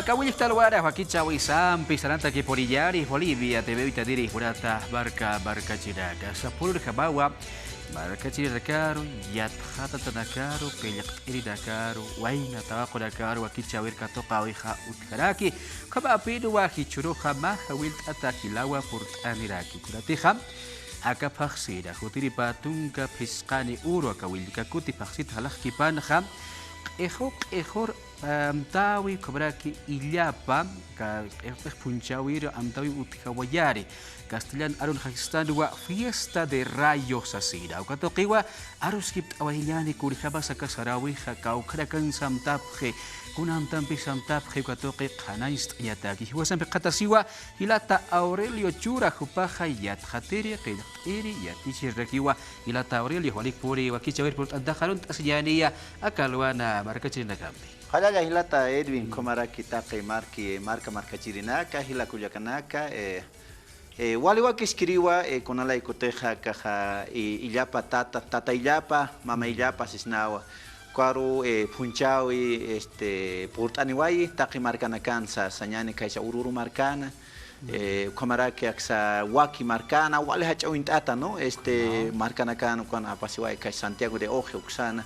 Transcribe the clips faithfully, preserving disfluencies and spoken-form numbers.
Kawillkta alwara, wakichäwisampi sarantakipuniyani Bolivia T V uytaniri jurata marka markachirinaka. Sapurjamawa markachirinakaru, yatxatatanakaru, qillqt'irinakaru, wayna tawaqunakaru wakichäwir katuqäwixa utjaraki. Ukhamapinwa jichhüruxa mä jawillt'ata jilawa purt'aniraki. Kunatixa aka phaxsina jutiripa tunka phisqani uru aka willka kuti phaxsit jalaqkipanxa, q'ixu q'ixur amtäwi, ukhamaraki illapa, aka q'ixu q'ix phunchäwiru amtäwi utjawayani. Castellan arunxa jistanwa Fiesta de Rayos sasina. Uka tuqiwa aruskipt'awayañäni kunjämas aka saräwixa, kawkhanakan samtapxi, kuna amtampis samtapxi, uka tuqi qhanañcht'añataki. Jiwasampi qhatasiwa jilata Aurelio Chura, jupaxa yatxatiri, qillqt'iri, yatichirirakiwa. Jilata Aurelio, walikpuni wakichäwir purt'antaxa arunt'asiñäniya aka alwana markachirinakampi. Qallalla jilata Edwin, ukhamaraki taqi marki, marka markachirinaka, jila kullakanaka, eh, eh, wali wakiskiriwa, eh, kunalaykutixa akaxa, i-, illapa tata, tata illapa, mama illapa sisnawa. Ukaru, eh, phunchäwi, este, purt'aniwayi taqi markanakansa, sañäni kaysa Ururu markana, eh, ukhamaraki aksa Waki markana, wali jach'a uñt'ata, ¿no? Este, markanakan ukan apasiwayi, kaysa Santiago de Oje uksana,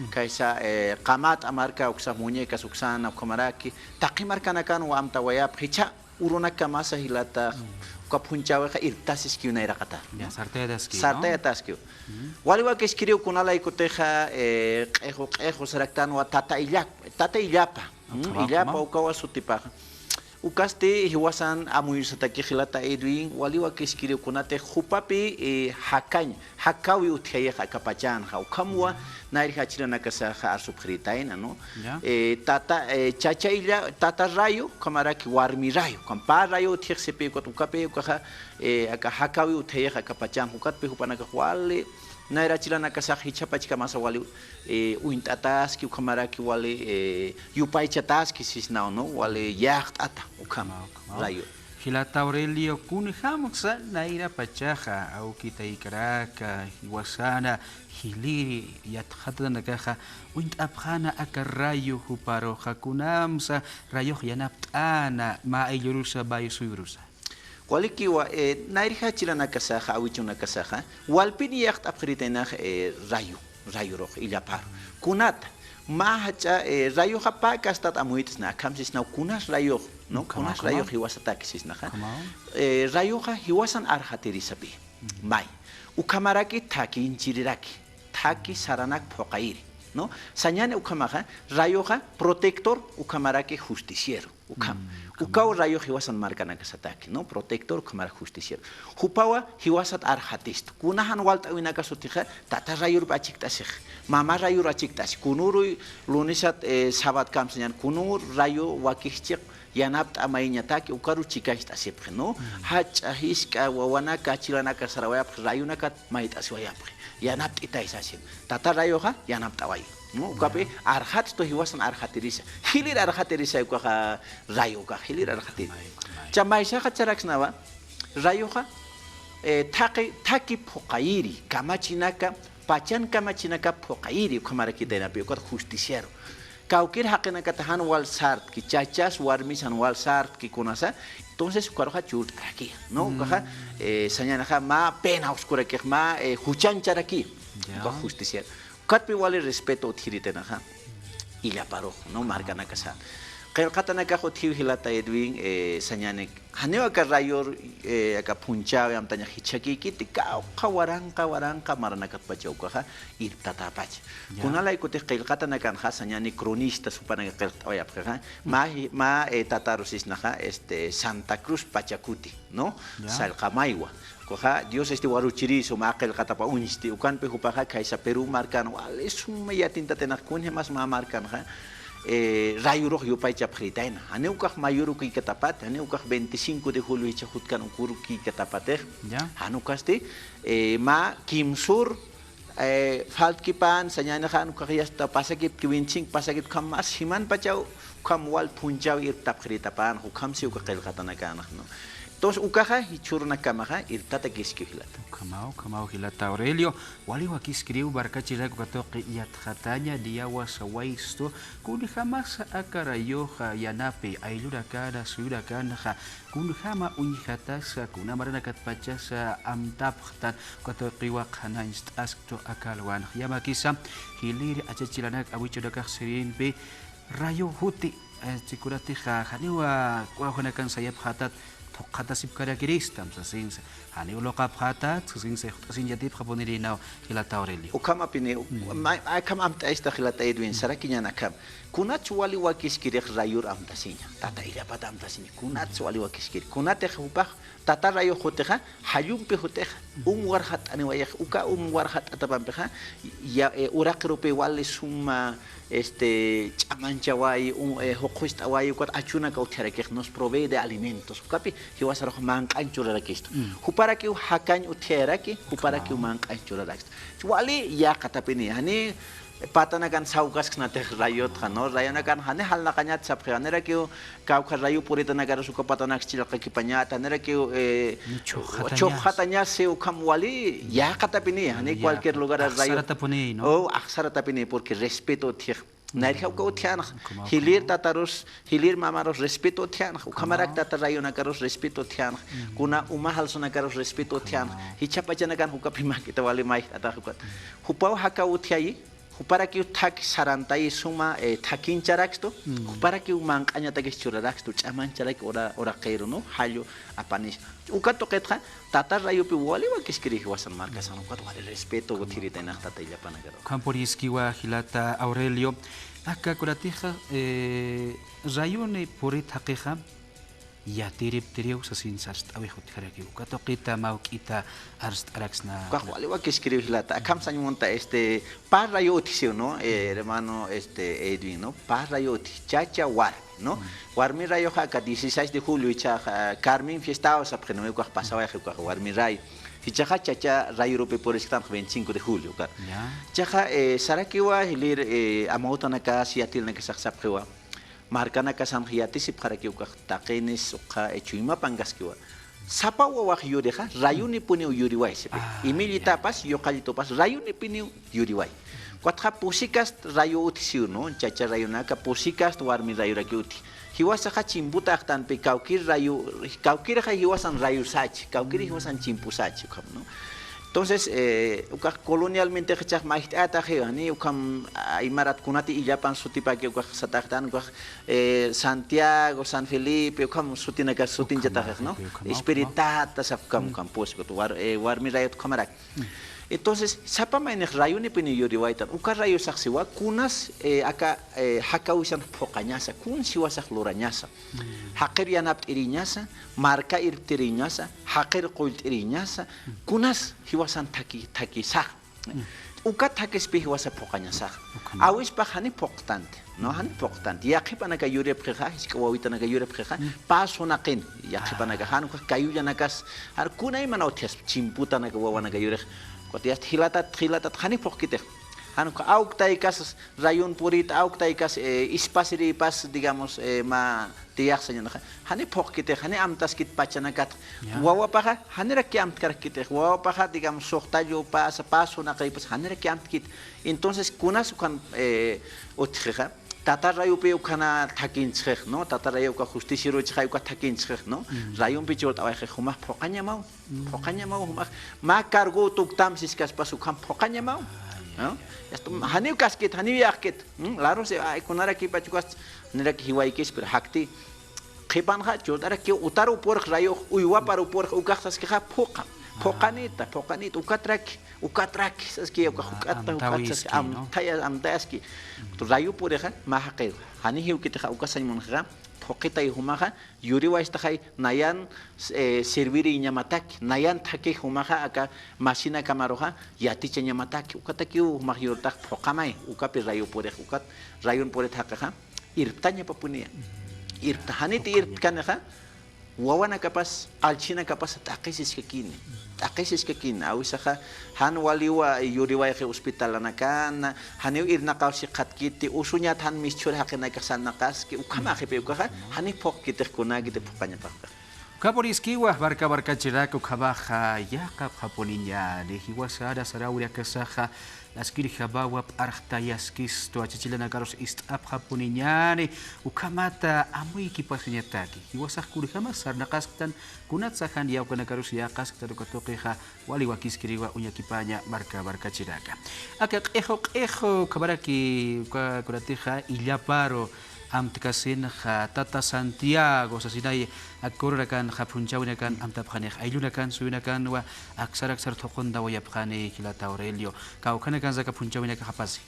kaysa, eh, Qamat'a marka uksa, Muñecas uksana, ukhamaraki taqi markanakan amtawayapxi, jichha urunakkamasa jilata, uka phunchäwixa irptasiskiw nayraqata, ¿no? Ya, sartayataskiw, ¿no? Sartayataskiw. Wali wakiskiriw kunalaykutixa, eh, q'ixu q'ixu saraktanwa tata illak-, tata illapa, mm, illapa ukawa sutipaxa. Ukasti jiwasan amuyusataki jilata Edwin, wali wakiskiriw kunati jupapi, eh, jakañ, jakäwi utjayixa aka pachanxa, ukhamwa nayrja achiranakasaxa arsupxiritayna, ¿no? Ya. Eh, tata, eh, chacha illa-, tata rayo, ukhamaraki warmi rayo, ukham pä rayo utjixsipi, ukat ukapi ukaxa, eh, aka jakäwi utjayixa aka pachanxa, ukatpi jupanakax wali nayra achiranakasax jichha pachkamasa wali, eh, uñt'ataski, ukhamaraki wali, eh, yupaychataski sisnaw, ¿no? Wali yäqt'ata ukham rayo. Jilata Aurelio, kunjamsa nayra pachaxa awki taykaraka jiwasana jiliri yatxatatanakaxa uñt'apxäna aka rayo juparuxa, kunamsa rayox yanapt'äna mä ayllurusa, mä suyurusa? Walikiwa, eh, nayrja achiranakasaxa, awichunakasaxa, walpin yäqt'apxiritaynax, eh, rayo, rayorux illapar. Kunata, mä jach'a, eh, rayoxa pä kastat amuyt'sna, akham sisnaw kunas rayox, ¿no? Kunas rayox jiwasataki sisnaxa. Eh, rayoxa jiwasan arxatirisapi. May. Ukhamaraki thakinchiriraki, thaki saranak phuqayiri, ¿no? Sañäni ukhamaxa, rayoxa protector, ukhamaraki justiciero. Ukham. Ukaw rayo jiwasan markanakasataki, ¿no? Protector, ukhamar justiciero. Jupawa jiwasat arxatistu. Kuna jan walt'äwinakas utjixa, tata rayurp achikt'asix, mama rayur achikt'asi. Kunüruy lunisat, eh, sabatkamp sañäni, kunür rayo wakixchiq yanapt'amayiñataki, ukaru chikacht'asipxi, ¿no? Jach'a, jisk'a, wawanaka, achiranaka sarawayapxi, rayunakat mayt'asiwayapxi. Yanapt'itay sasin. Tata rayoxa yanapt'awayi, ¿no? Ukapi arxatstu jiwasan arxatirisa. Jilir arxatirisa ukaxa rayo ukax, jilir arxatiri. Cha maysaxa charaksnawa, rayoxa, eh, thaqi, thaki phuqayiri, kamachinaka, pachan kamachinaka phuqayiri, ukhamarakitaynapi, ukat justiciero. Kawkir jaqinakata jan wal sartki, chachas, warmis jan wal sartki kunasa, entonces ukaruxa churt'araki, ¿no? Ukaxa, eh, sañänixa mä pena uskurakix, mä, eh, juchañcharaki. Ukax justiciero. Ukatpi wali respeto utjiritaynaxa. Illaparux, ¿no? Markanakasa. Qillqatanakax utjiw jilata Edwin, eh, sañäni, janiw aka rayor, eh, aka phunchäwi amtañax jichhakïkiti, kawkha waranqa, waranqa maranakatpacha ukaxa irptatäpacha. Kunalaykutix qillqatanakanxa sañäni cronistas jupanakax qillqt'awayapxixa, mä, mä, eh, tataru sisnaxa, este, Santa Cruz Pachacuti, ¿no? Sallqa maywa. Ukaxa Dios este waruchirïsu mä qillqatapa uñsti, ukanpi jupaxa khaysa Perú markan wali suma yatintataynax kunjamas mä markanxa, eh, rayurux yupaychapxiritayna. Janiw ukax mayurukïkatapati, janiw ukax veinticinco de julio jichha jutkan ukurukïkatapatix. Jan ukasti, eh, mä kimsür, eh, faltkipan, sañäni jan ukax yasta pasakipki, veinticinco pasakipki, ukham mä simanpachaw, ukham wal phunchäwi irptapxiritapan, ukham si uka qillqatanakanxa, ¿no? Entonces, ukaxa jichhürunakamaxa irptatakiskiw jilata. Ukhamaw, ukhamaw jilata Aurelio. Wali wakiskiriw markachirak uka tuqi yatxataña, niyawa sawaystu, kunjamasa aka rayux yanapi, ayllunakan, suyunakanxa, kunjama uñjatasa, kuna maranakatpachasa amtapxtan, uka tuqiwa qhanañcht'asktu aka alwanx. Yamakisa, jilïr achachilanak awichunakax sirinpi, rayo juti, eh, chikunatixa, janiwa kuwawjanakan sayapxätat, thuqhatasipkarakirïstam sasinsa, janiw luqapxätat sasinsa, juk'asiñ yatipxapunirïnaw jilata Aurelio. Ukhamapini, ma-, akham amt'aysta jilata Edwin, sarakiñan akham. Kunats wali wakiskirix rayur amtasiña, tata illapat amtasiña, kunats wali wakiskiri, kunatix jupax, tata rayo jutixa, jallumpi jutixa, um warxat'aniwayax, uka um warxat'atapampixa, ya, eh, uraqirupi wali suma, este, ch'amanchawayi, um, eh, juqhust'awayi, ukat achunaka utjarakix, nos provee de alimentos, ukapi jiwasarux manq'añ churarakistu. Juparakiw jakañ utjaraki, juparakiw manq'añ churarakistu. Wali yäqatapini, jani patanakan sawkasksnatix rayotxa, ¿no? Rayonakan jani jalnaqañat sapxi, janirakiw kawkha rayo puritanakarus uka patanaks chillqakipañat, janirakiw, eh, chhujxatañasi ukham wali yäqatapini, jani cualquier lugar rayo. Axsaratapuni, ¿no? O, axsaratapini, porque respeto utjix. Nayrja uka utjänx, jilïr tatarus, jilïr mamarus respeto utjänx, ukhamarak tata rayonakarus respeto utjänx, kuna uma jalsunakarus respeto utjänx, jichhapachanakan ukapi mäkita wali mayjt'atax ukat. Jupaw jakaw utjayi, juparakiw thak sarantayi suma, eh, thakincharakstu, juparakiw manq'añatakis churarakistu, ch'amancharak ura-, uraqiru, ¿no? Jallu apanis. Uka tuqitxa, tata rayupi wali wakiskiri jiwasan markasan, ukat wali respeto utjirita inax tata illapanakaru. Ukham puriskiwa jilata Aurelio, aka kunatixa, eh, rayuni purit jaqixa, yatiriptiriw sasin sarst'awix utjarakiw, uka tuqita mä juk'ita arst'araksna. Ukax wali wakiskiriw jilata, akham sañ munta, este, pä rayo utjisiw, ¿no? Eh, hermano, este, Edwin, ¿no? Pä rayo utji, chacha warmi, ¿no? Warmi rayoxa aka dieciséis de julio, jichhaxa, Carmen fiestaw sapxi, ¿no? Ukax pasawayxi ukax warmi rayo. Jichhaxa chacha rayorupi purisktanx veinticinco de julio, ukat. Ya. Jichhaxa, eh, sarakiwa, jilïr, eh, amawtanakas, yatilnakasax sapxiwa. Markanakasanx yatisipxarakiw ukax taqinis, uka, eh, chuymapankaskiwa. Sapa wawax yurixa, rayunipuniw yuriway sipï. Imillitapas, yuqallitupas, rayunipuniw yuriway. Ukatxa pusikast rayo utjisiw, ¿no? Chacha rayonaka, pusikast warmi rayorakiw utji. Jiwasaxa chimputa axtanpi, kawkïr rayo, kawkïrxa jiwasan rayosachi, kawkïr jiwasan chimpusachi, ukham, ¿no? Entonces, eh, ukax colonialmente jichhax mayjt'ataxi, jani ukham aymarat kunati illapan sutipaki ukax sataxtan, ukax, eh, Santiago, San Felipe, ukham sutinakas sutinchataxix, ¿no? Espiritata sap ukham, ukham pusi, ukat war-, eh, warmi rayot ukhamarak. Entonces, sapa maynix rayunipuniw yuriwaytan, uka rayosax siwa, kunas, eh, aka, eh, jakawisan phuqañasa, kuns jiwasax lurañasa. Jaqir yanapt'iriñasa, marka irptiriñasa, jaqir qullt'iriñasa, kunas jiwasan thaki-, thakisax. Ukat thakispi jiwasa phuqañasax. Awispax jani phuqtanti, ¿no? Jani phuqtanti. Yaqhipanaka yuripxixa, jisk'a wawitanaka yuripxixa, pä sunaqin, yaqhipanaka, jan ukax kayullanakas, jan kunaymana utjaspa, chimputanaka, wawanaka yurix. Ukat yast jilatat, jilatat, jani phuqkitix. Jan ukax awktaykas, rayun purit awktaykas, eh, ispasiripas, digamos, eh, mä tiyax sañanaxa. Jani phuqkitix, jani amtaskit pachanakat. Wawapaxa, janiraki amtkarakitix. Wawapaxa, digamos, suxtallu pasa, pä sunaqipas, janiraki amtkit. Entonces, kunas ukan, eh, utjixa, tata rayupi ukana thakinchix, ¿no? Tata rayu uka justiciero chixay uka thakinchix, ¿no? Rayumpi churt'awayxi, jumax phuqañamaw. Phuqañamaw jumax, mä cargo tuktam siskaspas ukham phuqañamaw. ¿No? Janiw kaskit, janiw yäqkit. Laru si, ay, kunarakipach ukas, janiraki jiwaykis, pero jakti qhipanxa, churt'arakiw, utaru purix rayux, uywapar purix ukax saskixa, phuqam. Phuqanita, phuqanita, ukatraki, ukatraki, saski, ukax, ukat, ukat, saski, amtaya, amtayaski. Rayu purixa, mä jaqiru. Jani jiwkitixa, uka sañ munxixa, phuqitay jumaxa, yuriwaystaxay nayan, eh, serviriñamataki, nayan thakix jumaxa aka masinakamaruxa yatichañamataki, ukatakiw jumax yurtax phuqamay, ukapi rayu purix, ukat rayun purit jaqixa, irptañapapuniya. Irpta, janiti irptkanixa, wawanakapas, allchhinakapas t'aqisiskakini. T'aqisiskakini, awisaxa, jan waliwa yuriwayxi hospitalanakana, janiw irnaqaw siqatkiti, usuñat jan mischhur jaqinakax sarnaqaski, ukhamaxipi ukaxa, jani phuqkitix kunakiti phuqañapax. Ukapuniskiwa, marka markachirak ukhamaxa yaqapxapuniñäni, jiwasana saräwinakasaxa, naskirjamawa p'arxtayaskistu, achachilanakarus ist'apxapuniñäni, ukhamata amuykipasiñataki, jiwasax kunjama sarnaqasktan, kunatsa jan yawkanakarus yäqasktan uka tuqixa, wali wakiskiriwa uñakipaña marka markachiraka. Aka q'ixu q'ixu ukhamaraki uka kunatixa illaparu amtkasinxa tata Santiago sasinay, ak kurunakanxa phunchhawinakan amtapxanix, ayllunakan suyunakanwa aksar aksar thuquntawayapxani jilata Aurelio. Kawkhanakansa aka phunchhawinakaxapasi.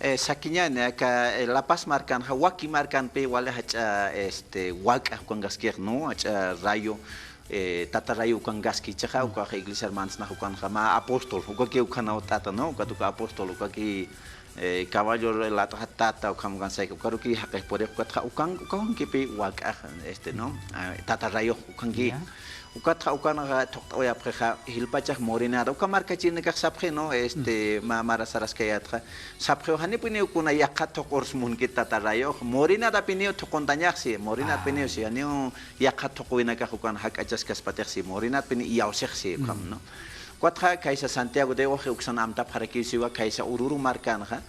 Eh, sakiñäni, aka, eh, La Paz markanxa, waki markanpi wali jach'a, este, wak'a ukankaskix, ¿no? Jach'a rayo, eh, tata rayo ukankaski, jichhaxa, ukax iglesia hermansnax ukanxa, mä apóstol, ukaki ukhanaw tata, ¿no? Ukat uka apóstol, ukaki, eh, caballo lat'xa tata, ukham ukan sayka, ukaruki jaqix purix, ukatxa ukan, ukawankipi wak'ax, este, ¿no? Ah, tata rayo ukanki. Ya. Ukatxa ukanxa thuqt'awayapxixa, jilpachax Morenada, uka markachirinakax sapxi, ¿no? Este, mä mara saraskayätxa, sapxiw janipiniw kuna yaqha thuqurs munkit tata rayox, Morenadapiniw thuquntañaxsi, Morenadapiniw si, janiw yaqha thuquwinakax ukan jak'achaskaspatixsi, Morenadapiniw iyawsixsi, ukham, ¿no? Ukatxa kaysa Santiago de Oje uksan amtapxarakiw siwa, kaysa Oruro markanxa,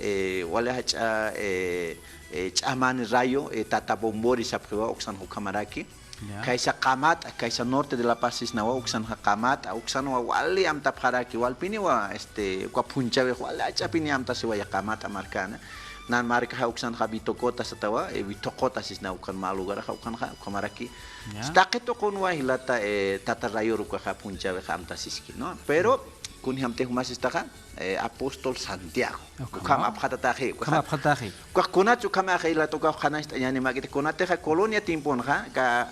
eh, wali jach'a, eh, eh, ch'amani rayo, eh, tata Bombori sapxiwa, uksan ukhamaraki. Ya. Kaysa Qamat'a, kaysa norte de La Paz sisnawa, uksanxa Qamat'a, uksanwa wali amtapxaraki, walpiniwa, este, uka phunchhawix wali jach'apini amtasiwaya Qamat'a markana. Nan markaxa uksanxa Vitocota satawa, eh, Vitocota sisnawa ukan mä lugaraxa, ukanxa, ukhamaraki. Ya. Taqi tuqunwa jilata, eh, tata rayor ukaxa phunchhawix amtasiski, ¿no? Pero, kunjamtix jumasistaxa, eh, apóstol Santiago. Ukham apxatatäxi, ukham apxatatäxi. Ukax kunats ukhamaxa jilata, ukax qhanañcht'añäni, mä jikiti, kunatixa colonia tiemponxa, aka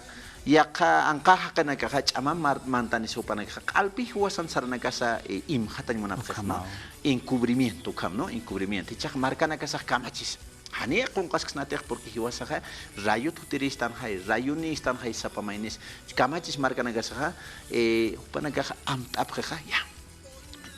yaqha anqax jaqinakaxa ch'amam mar-, mantanis jupanakaxa q'alpi jiwasan saranakasa, eh, imxatañ munapxix, ¿no? Encubrimiento ukham, ¿no? Encubrimiento. Jichhax markanakasax kamachis. Janiy qunqasksnatix, porque jiwasaxa rayot jutiristan jay, rayonistanxa sapa maynis. Kamachis markanakasaxa, eh, jupanakaxa amt'apxixa, ya.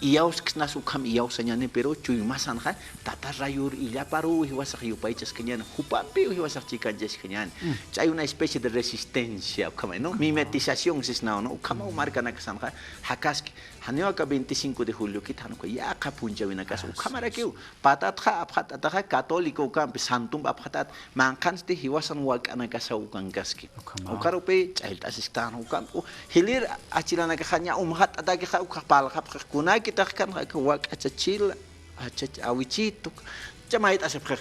Iyawsksnas ukham iyawsañäni, pero chuymasanxa tata rayor illaparuw jiwasax yupaychaskañäni, jupampiw jiwasax chikanchaskañäni. Hay una especie de resistencia, ukhama, ¿no? Mimetización sisnaw, ¿no? Ukhamaw markanakasanxa jakaski. Janiw aka veinticinco de juliokit, jan uka yaqha phunchhawinakas ukhamarakiw. Patatxa apxatataxa católico ukampi, santump apxatat, manqhansti jiwasan wak'anakasaw ukankaski. Ukarupi ch'allt'asisktan ukampi, jilir achilanakaxa ña umxatatakixa ukax parlxapxix, kunakitax kan aka wak'a chachila, achach awichito, cha mayt'asipxix.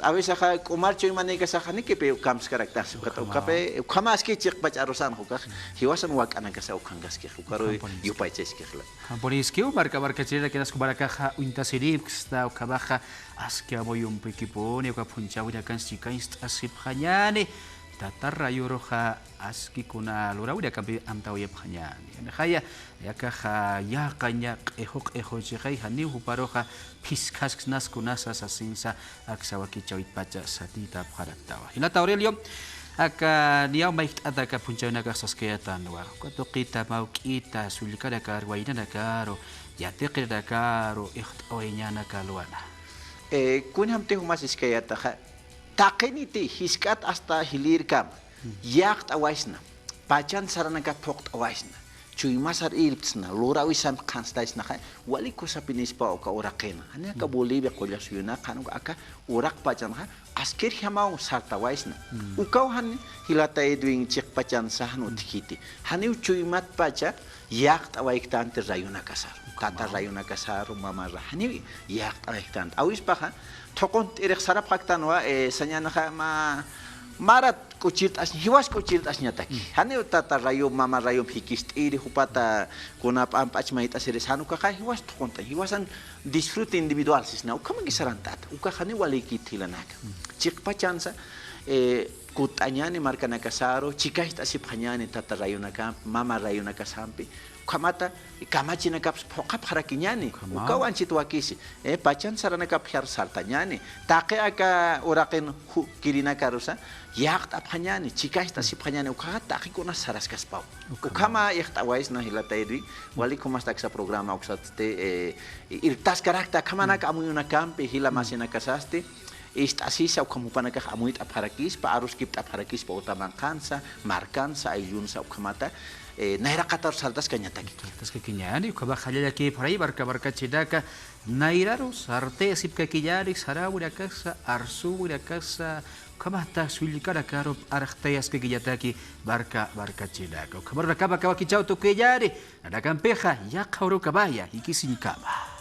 A veces k'umar chuymanïkasaxa janikipi kamskaraktansi, ukat ukapi, ukhamaski chiqpach arusanxa ukax, jiwasan wak'anakasaw ukankaskix, ukaruw yupaychaskixla. Ukham puniskiw, marka markachirinakanas jumanakaxa uñtasiripksta, ukhamaxa aski amuyumpikipuni, uka phunchhawinakansti kañst'asipxañäni, tata rayoruxa aski kuna lurawinakampi amtawayapxañäni. Janixaya, yaqhaxa yaqaña q'ixu q'ixuchixay, janiw juparuxa phiskasksnas kunasa sasinsa, aksa wakichäwitpacha satïtapxaraktawa. Jilata Aurelio, aka niyaw mayjt'ata aka phunchhawinakax saskayätanwa, uka tuqita, mawk'ita, sullkanakar, waynanakaru, yatiqirinakaru, ixt'awayañanaka alwana. Eh, kunjamtix jumasiskayätaxa, taqiniti jisk'at hasta jilïrkama, yäqt'awaysna, pachan saranakap phuqt'awaysna, chuymasar irptsna, lurawisamp qhanstaysnaxa, wali kusapinispa uka uraqin. Jani aka Bolivia qulla suyunax, jan uka aka uraq pachanxa, askirjamaw sartawaysna. Ukaw jan jilata Edwin chiqpachansa jan utjkiti. Janiw chuymat pacha yäqt'awayktanti rayonakasar. Tata rayonakasar, mama ra-, janiw yäqt'awayktanti. Awispaxa, thuqunt'irix sarapxaktanwa, eh, sañänixa mä, marat k'uchirt'asiñ, jiwas k'uchirt'asiñataki. Janiw tata rayo, mama rayo jikist'iri, jupata kuna p'amp'ach mayt'asiri, jan ukaxa jiwas thuqunt'añ, jiwasan disfrute individual sisna, ukhamanki sarantata, ukax janiw walikit jilanaka. Chiqpachansa, eh, kutt'añäni markanakasaru, chikañcht'asipxañäni tata rayonakampi, mama rayonakasampi, ukhamata kamachinakapsa phuqhapxarakiñäni, ukaw anchhit wakisi, eh, pachan saranakapxar sartañäni, taqi aka uraqin ju-, kirinakarusa, yäqt'apxañäni, chikañcht'asipxañäni, ukhaxa taqi kunas saraskaspaw. Ukhama ixt'awaysna jilata Edwin, walik jumasta aksa programa uksatsti, eh, irptaskarakta, akhamanak amuyunakampi, jila masinakasasti, Ist'asisa ukham jupanakax amuyt'apxarakispa, aruskipt'apxarakispa utamanqansa, markansa, ayllunsa ukhamata, eh, nayraqatar sartaskañataki. Sartaskakiñäni, ukhamax jallallakïpxaray, barca, barcachinaka, nayraru sartayasipkakiñäni, saräwirakasa, arsuwirakasa, ukhamata sullkanakaru arxtayaskakiñataki, barca, barcachinaka. Ukhamaru nakamakawakichaw tukuyañäni, nanakampixa, yaqha urukamaya, jikisiñkama.